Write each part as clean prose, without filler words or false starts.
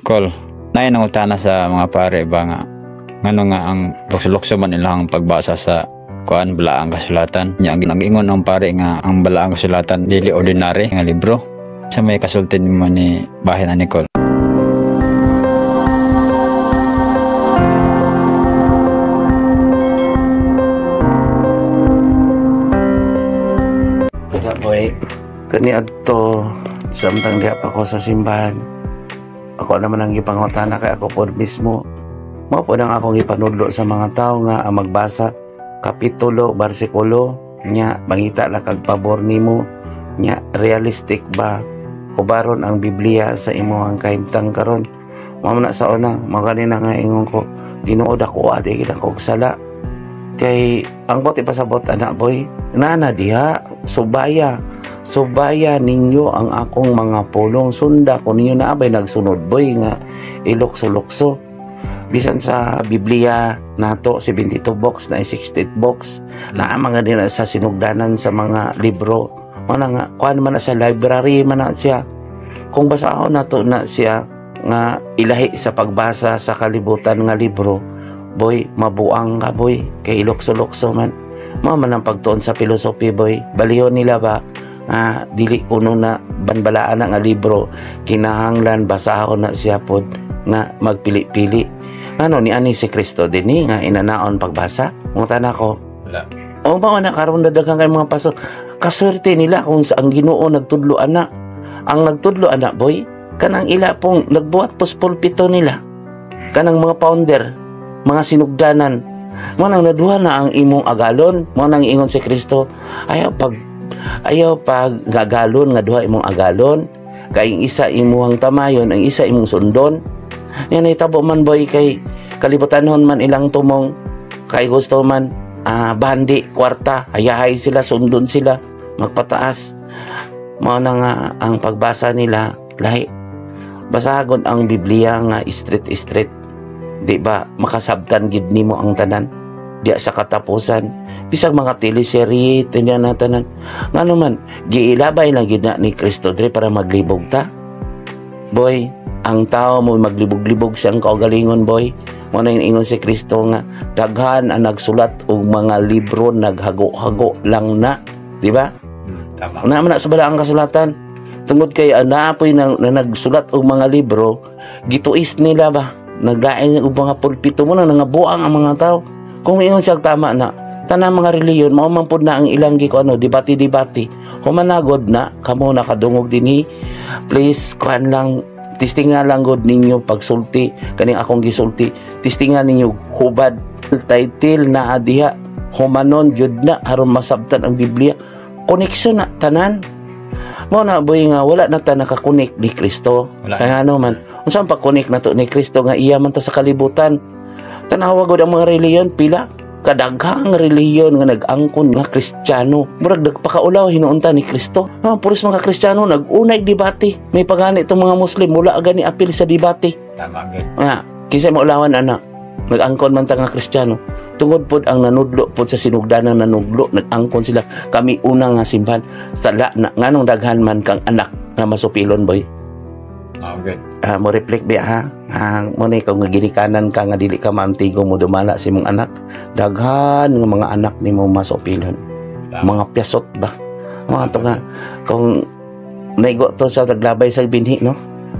Col, naay nangutana sa mga pare ba nga ngano nga ang lukso-lukso man ilang pagbasa sa kuan balaang kasulatan. Nya ang ingon ang pare nga ang balaang kasulatan dili ordinary nga libro. Sa may kasulti nimo ni bahin ani, Col? Wala, boy. Kani adto samtang diha pa ko sa simbahan. Ako naman ang gipangutana kay ako pod mismo. Mao pod ang akong gipanudlo sa mga tao nga ang magbasa kapitulo, bersikulo, nya mangita lang kag pabor nimo, nya realistic ba hubaron ang Biblia sa imong kahimtang karon. Mao na sa una, mao gani na nga ingon ko, Ginoo, dako adi gid ako og sala. Kay ang buot ipasabot ana, boy, nana diha, subaya subaya ninyo ang akong mga pulong, sunda ko ninyo. Na abay nagsunod, boy, nga ilukso-lukso bisan sa Biblia nato, 72 books na 68 books na mga din sa sinugdanan sa mga libro mana nga kuan man na sa library man na siya. Kung basahon nato na siya nga ilahi sa pagbasa sa kalibutan nga libro, boy, mabuang ka, boy, kay ilukso-lukso man. Mao man ang pagtuon sa philosophy, boy. Baliho nila ba nga dili kuno na banbalaan na nga libro, kinahanglan basahon na siya pod nga magpili-pili. Ano ni ani si Kristo dinhi nga inanaon pagbasa? Ngutana ko. Wala. O mao na karon daghan kay mga pastor, kaswerte nila kung sa ang Ginoo nagtudlo ana. Ang nagtudlo ana, boy, kanang ila pong nagbuhat pos pulpito nila, kanang mga founder, mga sinugdanan. Mo nang naduha na ang imong agalon. Mo nang ingon si Kristo, ayaw pag gagalon nga duha imong agalon, kay ang isa imuhang tamayon, ang isa imong sundon. Yan ay tabo man, boy, kay kalibutanhon man ilang tumong, kay gusto man bandi kwarta, hayahay sila, sundon sila, magpataas. Mao na nga ang pagbasa nila lahi. Basagon ang Biblia nga straight straight, di ba makasabtan gid nimo ang tanan diya sa katapusan? Bisag mga teleserye tinyan na tanan, ngano man giilabay lang gid na ni Kristo dre para maglibog ta, boy. Ang tao mo maglibog-libog siyang kaugalingon, boy. Mo na yung ingon si Kristo nga daghan ang nagsulat og mga libro, naghago-hago lang na, di ba? Tama. Una man na sa balaang kasulatan. Tungod kay ang naapoy na nagsulat og mga libro, gituis nila ba? Naglain og mga pulpito mo na nangabuang ang mga tao. Kung ingon siya tama na, tanang mga reliyon mao man pud na ang ilang gi ano, debate-debate. Humanagod na kamo nakadungog dinhi. Please kuan lang, testinga lang gud ninyo pagsulti kaning akong gisulti. Testinga ninyo hubad title na diha, humanon jud na aron masabtan ang Biblia. Koneksyon na tanan. Mo na, boy, nga wala na ta nakakonek ni Kristo. Wala. Kaya ano man, unsa ang pag-connect nato ni Kristo nga iya man ta sa kalibutan? Tanawa gud ang mga reliyon, pila kadaghang reliyon nga nag-angkon nga Kristiyano. Murag nagpakaulaw hinuunta ni Kristo. Ah, puros mga Kristiyano nag-unay debate. May pagani itong mga Muslim mula gani apil sa debate. Tama gid. Nga, kinsa maulawan ana? Nag-angkon man ta nga Kristiyano. Tungod pod ang nanudlo pod sa sinugdanan nanudlo, nag-angkon sila. Kami una nga simbahan. Sala na nganong daghan man kang anak nga masupilon, boy? Mao gid. Ah, mo reflect ba ha? Ah, mo na ikaw nga ginikanan ka nga dili ka maantigo mo dumala sa imong anak. Daghan nga mga anak nimo masupilon. Tama. Mga piyasot ba? Mga to nga kung naigo to sa naglabay sa binhi, no?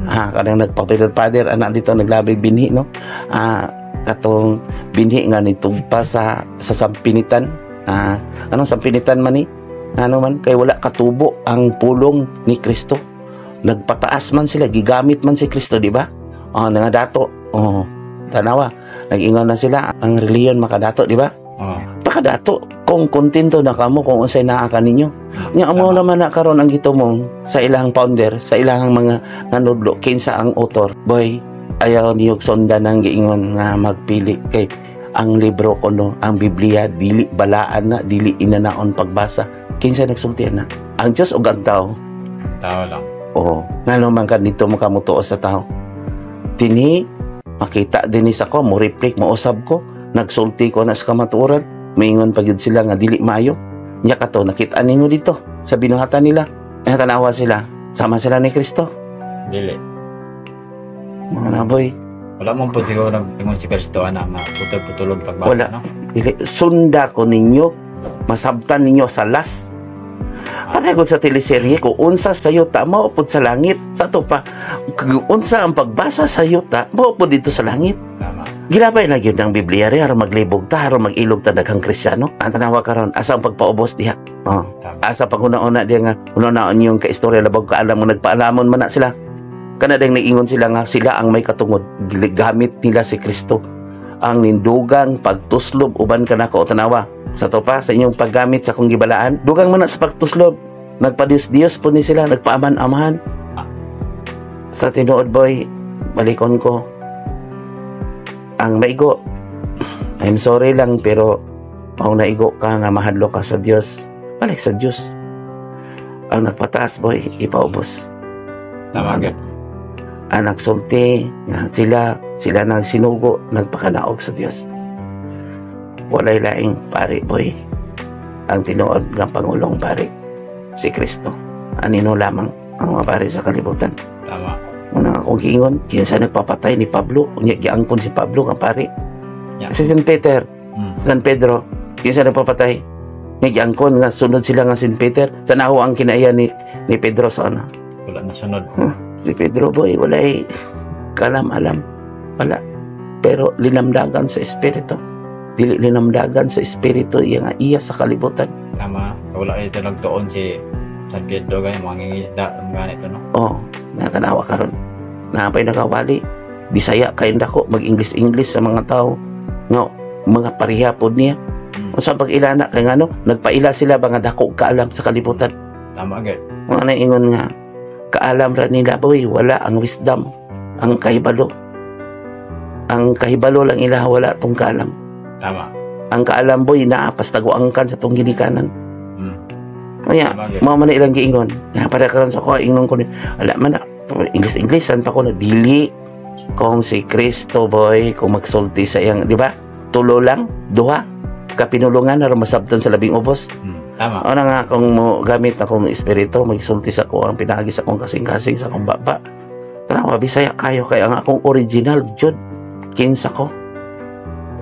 Ah, kanang nagpa-father father anak dito naglabay binhi, no? Ah, katong binhi nga nitugpa sa sampinitan. Ah, anong sampinitan man ni? Ano man kay wala katubo ang pulong ni Kristo. Nagpataas man sila, gigamit man si Kristo, di ba? Oh, nangadato. Oh, tanawa. Nag-ingon na sila ang reliyon makadato, di ba? Oh. Pakadato kung kontento na kamo kung unsay naa ka ninyo. Nya amo naman na karon ang gitumong sa ilang founder, sa ilang mga nanudlo, kinsa ang author. Boy, ayaw niyog sundan ang giingon nga magpili kay ang libro kuno, ang Biblia dili balaan na, dili inanaon pagbasa. Kinsa nagsulti na? Ang Dios o ang tao? Ang tao lang. Oo. Ngano man ka dito makamutuo sa tao? Dinhi makita dinhi sa ko, mo reflect, mousab ko, nagsulti ko na sa kamatuoran, maingon pa gyud sila nga dili maayo. Nya kato nakita ninyo dito sa binuhatan nila. Ay tanawa sila, sama sila ni Kristo. Dili. Mga na, boy. Wala man po siguro nag-ingon si Kristo ana nga putol-putulog pagbasa, Wala. no? Dili, sunda ko ninyo, masabtan ninyo sa last. Pareho sa teleserye, kung unsa sa yuta, mao pod sa langit. Sa to pa, kung unsa ang pagbasa sa yuta, mao pod dito sa langit. Tama. Gilabay na gyud ang Biblia ri aron maglibog ta, aron mag-ilog ta daghang Kristiyano. Ang tanawa karon, asa ang pagpaubos diha? Oh. Tama. Asa paghuna-una diha nga una-unaon yung kaistorya labag kaalam mo nagpaalamon man na sila. Kana ding naingon sila nga sila ang may katungod, gamit nila si Kristo. Ang nindugang pagtuslob uban kanako, tanawa. Sa to pa sa inyong paggamit sa akong gibalaan, dugang man na sa pagtuslob. Nagpa-Diyos-Diyos po ni sila, nagpaaman-amahan. Sa tinuod, boy, balikon ko. Ang maigo, I'm sorry lang, pero kung naigo ka nga mahadlok ka sa Dios, balik sa Dios. Ang nagpataas, boy, ipaubos. Tama gyud. Ang nagsulti nga sila sila nagsinugo, nagpakanaog sa Dios. Walay laing pari, boy. Ang tinuod nga pangulong pari si Kristo. Anino lamang ang mga pari sa kalibutan. Tama. Una akong giingon, kinsa nagpapatay ni Pablo, unya giangkon si Pablo nga pari. Si San Peter, San Pedro, kinsa nagpapatay? Nga giangkon nga sunod sila nga San Peter, tanaw ang kinaiya ni Pedro sa ano. Wala na sunod. Si Pedro, boy, walay kalam-alam. Wala. Pero linamdagan sa espiritu. Dili linamdagan sa espiritu iya nga iya sa kalibutan. Tama. Wala ito nagtuon si San Pedro gay mga ngingisda ang ganito, no? Oh, natanawa karon. Napay nakawali. Bisaya kay dako mag-English-English sa mga tao. Nga mga pareha pod niya. Unsa pag-ilana kay ngano nagpaila sila ba nga dako kaalam sa kalibutan. Tama gyud. Mga naingon nga kaalam ra nila, boy, wala ang wisdom, ang kahibalo. Ang kahibalo lang ila, wala tong kaalam. Tama. Ang kaalam, boy, naa pastaguang kan sa tong ginikanan. Kaya Tama gyud. mao man na ilang giingon. Na para karon sa ko ingon ko ni wala man na English English pa ko na dili kung si Kristo, boy, kung magsulti sa iyang, di ba? Tulo lang, duha kapinulungan aron masabtan sa labing ubos. Tama. Ano nga kung mo gamit akong espiritu, magsulti sa ko ang pinagi sa akong kasing-kasing sa akong baba. Tanawa, Bisaya kayo kay ang akong original jud kinsa ko.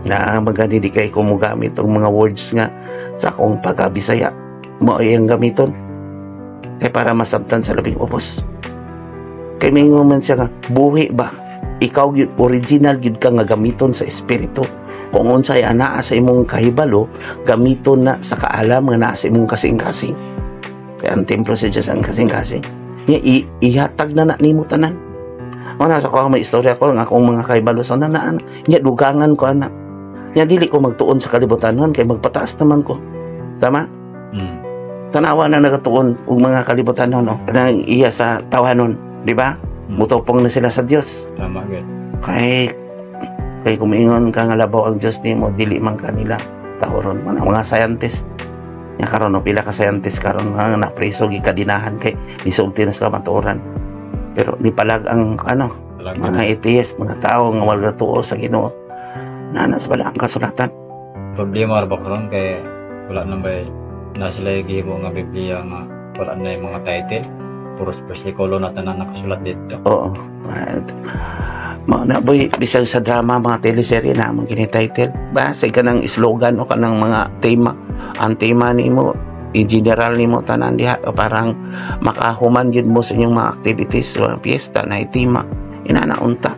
Na magani di kay ko mo gamit ang mga words nga sa akong pagkabisaya. Mao iyang gamiton. Kay para masabtan sa labing ubos. Kay mingon man siya nga buhi ba? Ikaw gyud original gyud ka nga gamiton sa espiritu. Kung unsay anaa sa imong kahibalo, gamiton na sa kaalam nga naa sa imong kasing-kasing. Kaya ang templo sa Diyos ang kasing-kasing. Nga ihatag na na nimo tanan. O nasa ko ang may istorya ko ang akong mga kahibalo sa naan. Nya dugangan ko ana. Nya dili ko magtuon sa kalibutan kay magpataas naman ko. Tama? Tanawa na nagatuon og mga kalibutan, no? Kanang iya sa tawanon, di ba? Mutupong na sila sa Dios. Tama gyud. Kay kay kung ka nga labaw ang Dios nimo, dili man kanila tahoron man ang mga scientist. Nya karon, no, pila ka scientist karon nga napreso, gikadinahan kay nisulti na sa kamatuoran. Pero nipalag ang ano, Talaga. mga atheist, mga tao nga wala tuo sa Ginoo. Nana sa balaang kasulatan. Problema ra ba karon kay wala na ba na sila gihimo nga Biblia nga wala na yung mga title. Puros bersikulo na tanan nakasulat dito. Oo. At, mao na, boy, bisag sa drama, mga teleserye na among kini title. Basta kanang slogan o kanang mga tema. Ang tema nimo in general nimo tanan diha o parang makahuman gyud mo sa inyong mga activities o piyesta na tema. Inana unta.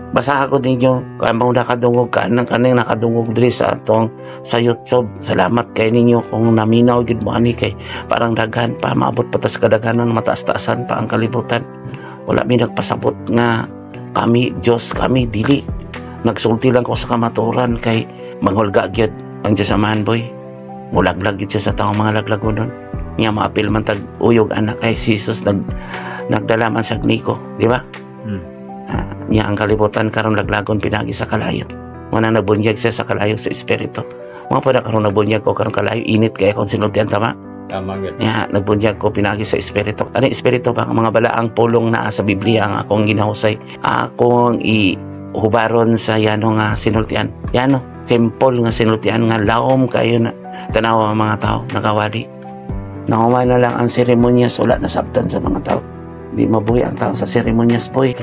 Basaha ko ninyo kay mo nakadungog ka nang kaning nakadungog diri sa atong sa YouTube. Salamat kay ninyo kung naminaw gyud mo ani kay parang daghan pa, maabot pa ta sa kadaghanan, mataas-taasan pa ang kalibutan. Wala mi nagpasabot nga kami Diyos, kami dili. Nagsulti lang ko sa kamatuoran kay manghulga gyud ang Diyos Amahan, boy. Mulaglag gyud siya sa taong mga laglagonon. Nga maapil man tag uyog anak kay si Jesus nagdala man sa Niko, di ba? Ah, niya ang kalibutan karon laglagon pinagi sa kalayo. Muna nabunyag siya sa kalayo sa espiritu. Mga pa na karon nabunyag ko karon kalayo, init kay akong sinultian, tama? Tama gyud. Nya nagbunyag ko pinagi sa espiritu. Ano yung espiritu ba? Ang mga balaang pulong naa sa Biblia ang akong ginahusay. Akong i hubaron sa yano nga sinultian. Yano, simple nga sinultian nga laom kayo na tanawa ang mga tao nakawali. Nahuman na lang ang seremonyas, wala na sabtan sa mga tao. Di mabuhi ang tao sa seremonyas, boy.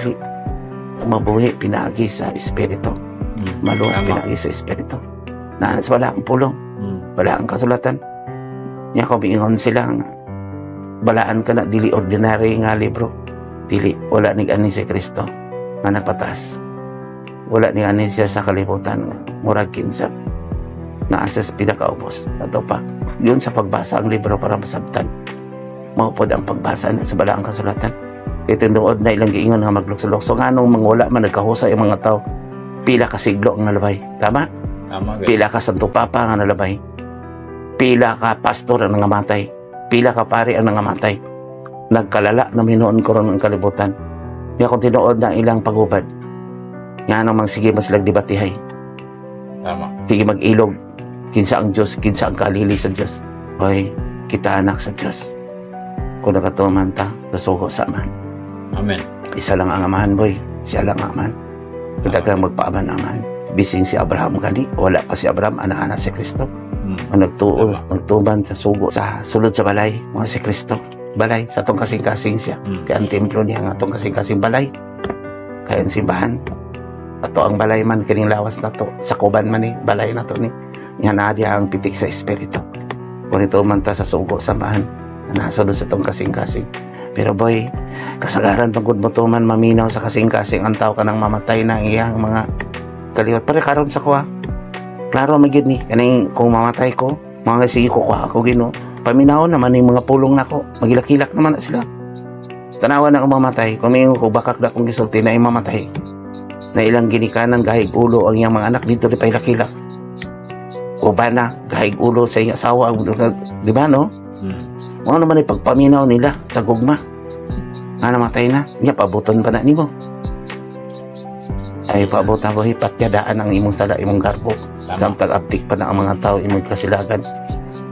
Mabuhi pinaagi sa espiritu. Maluwas pinaagi sa espiritu. Na sa wala ang pulong, wala ang kasulatan. Nya kung miingon sila nga balaan ka na dili ordinary nga libro. Dili, wala ni ani si Kristo nga nagpataas. Wala ni ani siya sa kalibutan nga murag kinsa naa sa pinakaubos. Ato pa, yun sa pagbasa ang libro para masabtan. Mao pod ang pagbasa na sa balaang kasulatan. Kay tinuod na ilang giingon nga maglukso-lukso, nganong mga wala man nagkahusay ang mga tao. Pila ka siglo ang nalabay. Tama? Tama gyud. Pila ka Santo Papa nga nalabay. Pila ka pastor ang nangamatay. Pila ka pari ang nangamatay. Nagkalala na minoon ko ron ang kalibutan. Nga kung tinuod na ilang pagubad, nga namang sige mas debatehay. Sige mag-ilog. Kinsa ang Diyos, kinsa ang kalili sa Diyos. Hoy, kita anak sa Diyos. Kung nakatuman ta, nasuko sa Amahan. Amen. Isa lang ang Amahan, boy. Siya lang ang Amahan. Kung daghang magpaaman ang Amahan. Bisin si Abraham gani, wala pa si Abraham, anak-anak si Kristo. Ang nagtuo, nagtuman sa sugo, sa sulod sa balay, mga si Kristo. Balay, sa atong kasing-kasing siya. Kaya ang templo niya nga atong kasing-kasing balay. Kaya ang simbahan. Ato ang balay man, kining lawas na to. Sa kuban man ni, balay na to ni. Nga naa diha ang pitik sa espiritu. Kung ito man ta sa sugo sa amahan, nasa doon sa atong kasing-kasing. Pero boy, kasagaran pagod mo to man maminaw sa kasing-kasing ang tao ka nang mamatay na ang iyang mga kaliwat. Pare karon sa kuha. Klaro man gyud ni kaning kung mamatay ko, mga sige ko kuha ako Ginoo. Paminaw naman yung mga pulong nako, magilak-hilak naman na sila. Tanawa na ako mamatay, kung may ko bakak na akong gisulti na yung mamatay. Na ilang ginikanan gahig ulo ang iyang mga anak dito di pahilak-hilak. Uban na, gahig ulo sa iyang asawa, di ba no? Mga naman ay pagpaminaw nila sa gugma. Nga namatay na, niya pabuton pa na nimo. Ay pabutan ko hipatyadaan ang imong sala, imong garbo. Samtang abtik pa na ang mga tao imong kasilagan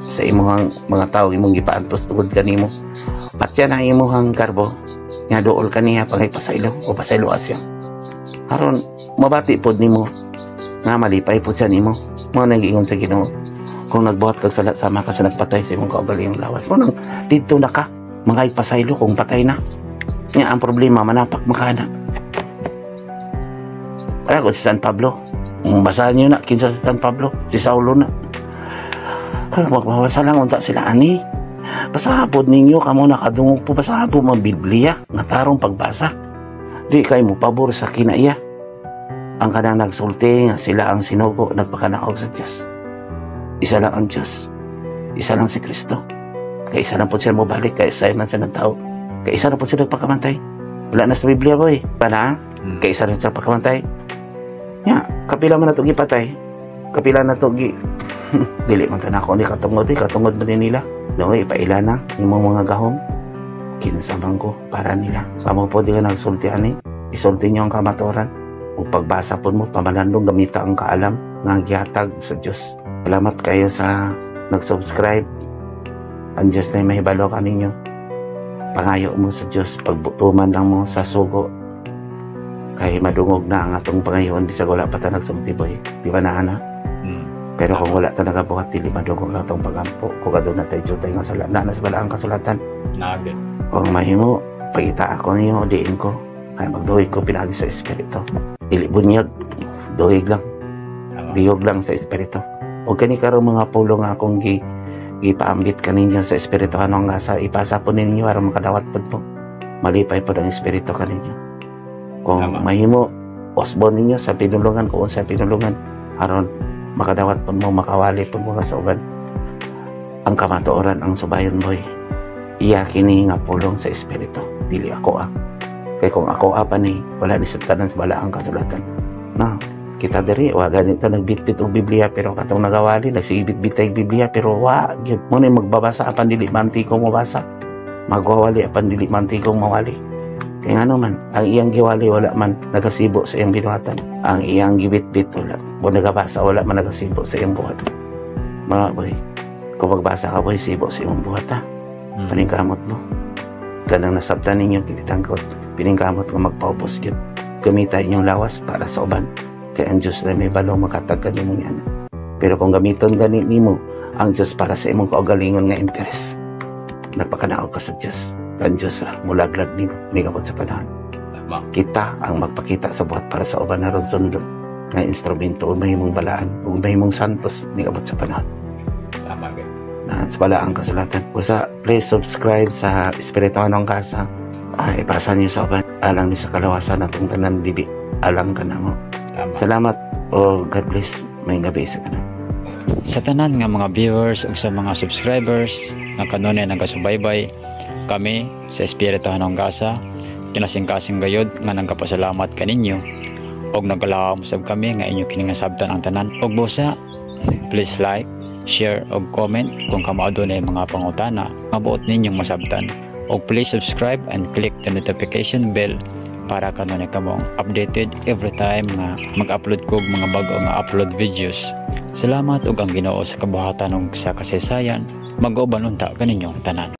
sa imong mga tao imong gipaantos tungod kanimo. Patya na ang imong garbo nga duol kaniya pangipasaylo o pasaylo siya. Aron mabati pod nimo nga malipay pod siya nimo. Mao nang giingon sa Ginoo. Kung nagbuhat kag sala sama ka sa nagpatay sa imong kaugalingong lawas. Mo nang didto na ka mga ipasaylo kung patay na. Nga ang problema manapak makana. Kaya kung si San Pablo, basahan niyo na kinsa si San Pablo, si Saulo na. Ay, magbabasa lang unta sila ani. Basahan po ninyo kamo nakadungog po, basahan po mga Biblia nga tarong pagbasa. Di kay mo pabor sa kinaiya. Ang kanang nagsulti nga sila ang sinugo nagpakanaog sa Dios. Isa lang ang Dios. Isa lang si Kristo. Kay isa lang po siya mobalik, kay isa lang siya nagtao. Kay isa lang po siya nagpakamatay. Wala na sa Biblia boy. Pana? Kay isa lang siya pagkamatay. Ya, kapila man na to gipatay. Kapila na to gi dili man ta nako ni katungod eh, katungod man din nila. Dungoy ipaila na imong mga gahom. Kinsa man ko para nila. Kamo po di ka nagsulti ani. Isulti niyo ang kamatuoran. Ug pagbasa po mo pamalandong gamita ang kaalam nga gihatag sa Dios. Salamat kayo sa nag-subscribe. Ang Diyos na mahibalo ka ninyo. Pangayo mo sa Diyos, pagbutuman lang mo sa sugo. Kay madungog na ang atong pangayoon bisag wala pa ta nagsulti boy. Di ba na ana? Pero kung wala ta nagabuhat, dili madungog ang atong pagampo. Kung aduna tay jutay nga sala, na sa balaang kasulatan. Nagit. Kung mahimo, pagita ako niyo, diin ko. Kay magduhig ko pinagi sa espiritu. Dili bunyag, duhig lang. Bihog lang sa espiritu. O kani karon mga pulo nga akong gipaambit kaninyo sa espiritu ano nga sa ipasa po ninyo aron makadawat pod po. Malipay pod ang espiritu kaninyo. Kung mahimo, osbon ninyo sa pinulungan kung unsa pinulungan aron makadawat pod mo, makawali pod mo sa uban. Ang kamatuoran ang subayon boy. Iya kini nga pulong sa espiritu, dili ako ah. Kay kung ako pa ni, wala ni sa tanan wala ang kasulatan. Na, kita diri wa ganito nagbitbit og Biblia pero katong nagawali nagsigibit-bit og Biblia pero wa gyud mo ni magbabasa apan dili man tikong mabasa. Magwawali apan dili man tikong mawali. Kay ngano man ang iyang giwali wala man nagasibo sa iyang binuhatan. Ang iyang gibitbit wala mo nagabasa wala man nagasibo sa iyang buhat. Mga boy, kung magbasa ka boy, sibo sa imong buhat ha. Paningkamot mo. Kanang nasabtan ninyo kinitangkot. Piningkamot mo magpaubos gyud. Gamita inyong lawas para sa uban. Kay ang Diyos na may balong makatagkan nimo niyan. Pero kung gamiton gani nimo ang Diyos para sa imong kaugalingon nga interes, nagpakanaog ka sa Diyos. Ang Diyos mulaglag nimo, may sa panahon. Kita ang magpakita sa buhat para sa uban aron sundon nga instrumento ug mahimong balaan ug mahimong santos ning abot sa panahon. Tama gyud. Na sa balaang kasulatan. Usa, please subscribe sa Espirituhanong Kasa. Ay, ipasa niyo sa uban. Alang ni sa kalawasan natong tanan, dili alang kanamo. Tama. Salamat o God bless. Maayong gabii sa tanan. Sa tanan nga mga viewers ug sa mga subscribers nga kanunay nagasubaybay, kami sa Espirituhanong Gasa kinasingkasing gayod nga nagapasalamat kaninyo ug nagalahom sab kami nga inyo kini nga sabtan ang tanan. Ug busa, please like, share ug comment kung kamo adunay mga pangutana nga buot ninyong masabtan, ug please subscribe and click the notification bell para kanunay kamong updated every time nga mag-upload ko og mga bago nga upload videos. Salamat ug ang Ginoo sa kabuhatan ug sa kasaysayan mag-uban unta kaninyong tanan.